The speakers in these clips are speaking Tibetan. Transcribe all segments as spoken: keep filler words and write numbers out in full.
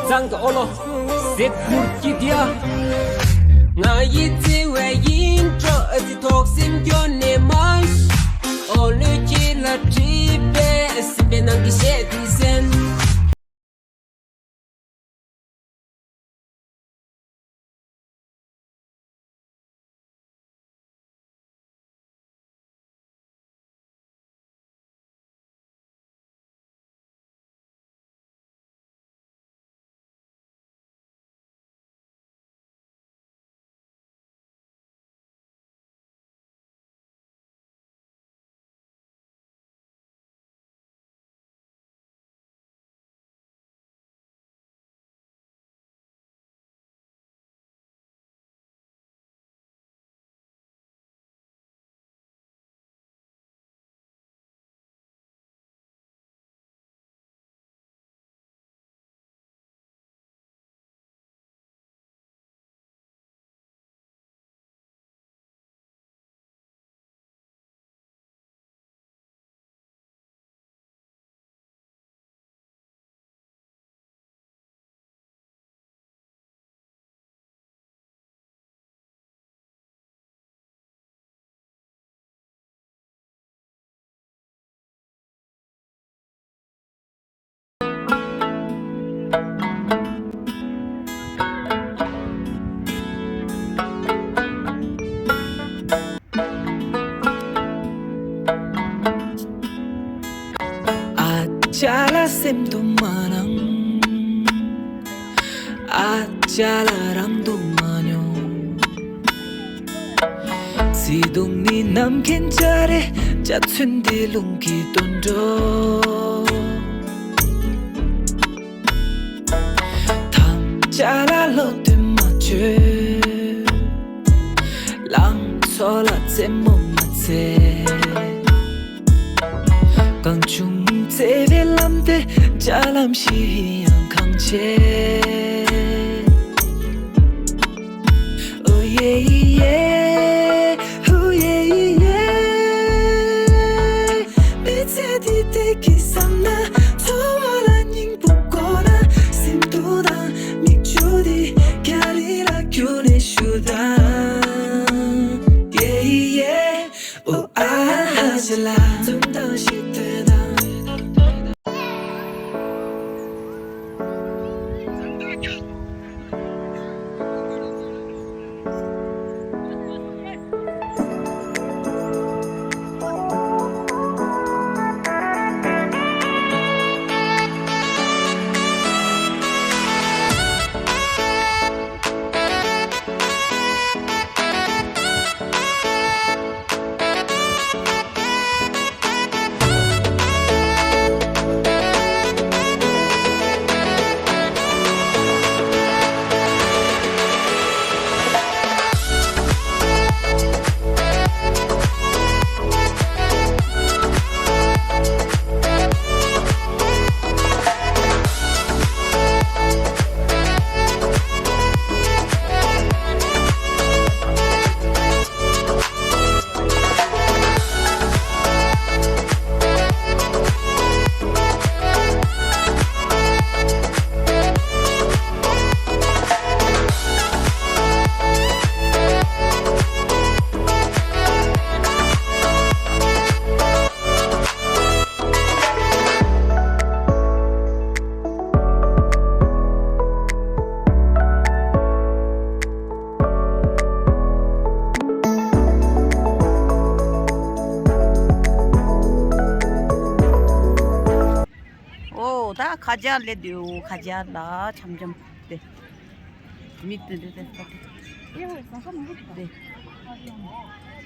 གཙང་གི་ཨོ་ལོ། གཟིགས་ཁུར་གྱི་དེ། ང་ཡི་བརྩེ་བའི་ཡིན་འགྲོ་ཨ་ཙི་ཐོག་སེམས་སྐྱོ་ནས་མ། ཨོ་ལོས་ཁྱེད་ལ་བྲིས་པའི་སེམས་པའི་ནང་གི་གཞས་དེ་གསན། ཨ་ཅག་ལ་སེམས་དུ་མ་སྣང་། ཨ་ཅག་ལ་རང་དུ་མ་མྱོང་། བརྩེ་དུང་ནི་ནམ་མཁའི་འཇའ་རིས། འཇའ་ཚོན་འདི་རླུང་གིས་བཏོན་འགྲོ། ཐམས་ཅད་ལ་བློ་གཏད་མ་བཅོལ། ལང་ཚོ་ལ་རྩེད་མོ་མ་རྩེ། གང་བྱུང་བརྩེ་བའི་ལམ་དེ་རྒྱ་ལམ་ཞིག་ཡིན་ཡང་གང་བྱེད། ཨོ་ཡེ་ཡེ། ཧུ་ཡེ་ཡེ། མི་ཚེ་འདི་བདེ་སྐྱིད་བསམ་ན། འཚོ་བ་ལ་སྙིང་པོ་དགོས་ན། སེམས་སྡུག་དང་མིག་ཆུ་འདི་རྒྱ་རི་ལ་བསྐྱུར་ནས་ཞུ་དང་། ཡེ་ཡེ། ཨོ་ཨ་ཧ་ཇ་ལ། འཛུམ་མདངས་ཤིག་སྟོན་དང་། ཨོ་ད་ཁ་ཇག་ལས་དུས་ཁ་ཇག་ལ་འཆམ་འཆམ་དེ། མི་དེ་དེ་དེ་དེ།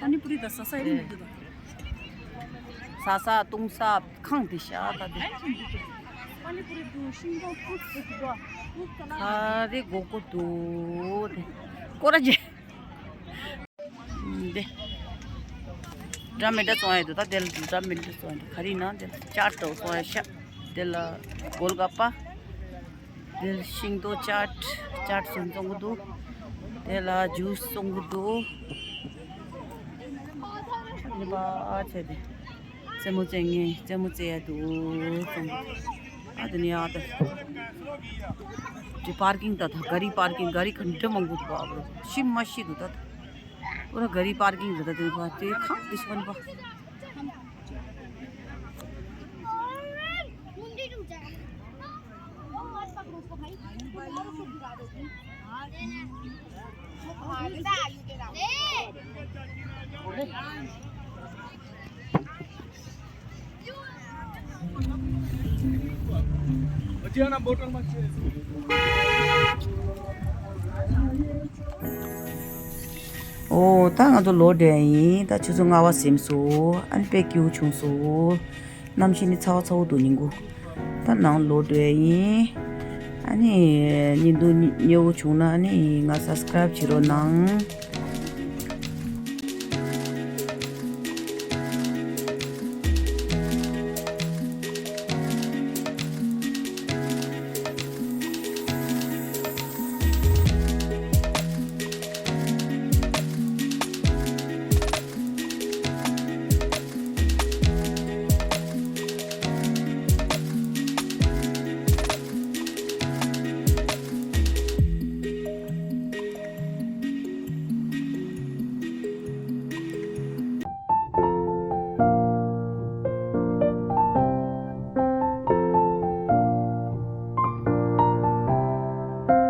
ཨ་ནི་པུ་རི་ད་ཟ་ས་ཡིན་མི་འདུག་ད། ཟ་ས་བཏུང་ས་ཁང་དེ་ཤ་ད་དེ། ཨ་ནི་པུ་རི་དུ་ཤིང་སྡོང་ཕུག་དེ་དུ་ཕུག་ས་ལ། ཁ་རེ་གོ་གོ་དུ་དེ། ཀོ་ར་ཇེ། འདི། འདྲ་མི་འདྲ་བཙོང་ཡ་འདུག་ད་དེ་ལ་འདྲ་མི་འདྲ་བཙོང་ཡ་འདུག་ག་རེ་ཡིན་ན་དེ་ལ་ཅཱཊ་འདྲ་བོ་བཙོང་ཡ་ཤ། དེ་ལ་གོལ་ག་པ། དེ་ལ་ཤིང་ཏོག་ཅཱཊ། ཅཱཊ་སུ་བཙོང་གི་འདུག་དེ་ལ་ཇུས་བཙོང་གི་འདུག་ནི་པ་ཨ་ཆེ་དེ། རྩེད་མོ་རྩེ་ངེས་རྩེད་མོ་རྩེ་ཡ་འདུག་བཙོང་གི་འདུག་ཨ་དེ་ནི་ཨ་དེ། དེ་པར་ཀིང་ད་ད་ག་རི་པར་ཀིང་ག་རི་ག་འདྲ་མང་པོ་འདུག་པ། ཨ་རོ་ཤི་མ་ཤི་འདུག་ད། པུ་ར་ག་རི་པར་ཀིང་རེད་ད། དེ་པ་དེ་ཁང་དེ་ཤི་བ་ནི་པ། ཨོ་ད་ང་ཚོ་ལོག་འགྲོ་ཡ་ཡིན། ད་ཆུ་ཚོད་ལྔ་པ་ཟིན་སོང་། ཨ་ནི་དཔེ་སྐྱིད་པོ་བྱུང་སོང་། གནམ་གཤིས་ནི་ཚ་བ་ཚ་བོ་འདུག་ཉིན་གུང་། ད་ནང་ལོག་འགྲོ་ཡ་ཡིན། ཨ་ནི་ཉིན་དུ་མཉེས་པོ་བྱུང་ན་ཨ་ནི་ང་སབ་སི་ཀ་རབ་བྱེད་རོགས་གནང་།